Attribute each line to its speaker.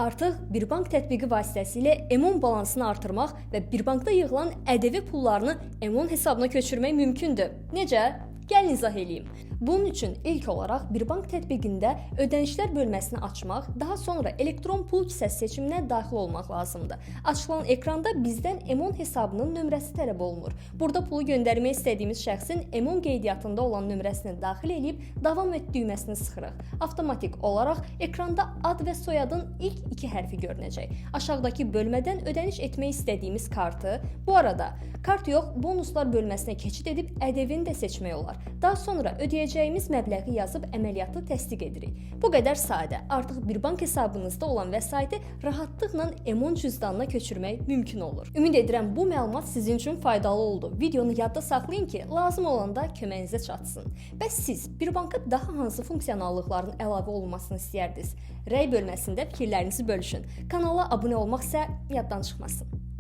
Speaker 1: Artıq bir bank tətbiqi vasitəsilə M10 balansını artırmaq və bir bankda yığılan ƏDV pullarını M10 hesabına köçürmək mümkündür. Necə? Gəlin izah eləyim. Bunun üçün ilk olaraq bir bank tətbiqində ödənişlər bölməsini açmaq, daha sonra elektron pul kisəsi seçiminə daxil olmaq lazımdır. Açılan ekranda bizdən M10 hesabının nömrəsi tələb olunur. Burada pulu göndərmək istədiyimiz şəxsin M10 qeydiyyatında olan nömrəsini daxil eləyib davam et düyməsini sıxırıq. Avtomatik olaraq ekranda ad və soyadın ilk iki hərfi görünəcək. Aşağıdakı bölmədən ödəniş etmək istədiyimiz kartı, bu arada kart yox, bonuslar bölməsinə keçid edib ƏDV-ni də seçmək olar. Daha sonra ödəyəcəyimiz məbləği yazıb əməliyyatı təsdiq edirik. Bu qədər sadə. Artıq bir bank hesabınızda olan vəsaiti rahatlıqla M10 cüzdanına köçürmək mümkün olur. Ümid edirəm bu məlumat sizin üçün faydalı oldu. Videonu yadda saxlayın ki, lazım olanda köməyinizə çatsın. Bəs siz bir banka daha hansı funksionallıqların əlavə olunmasını istəyərdiniz? Rəy bölməsində fikirlərinizi bölüşün. Kanala abunə olmaq isə yaddan çıxmasın.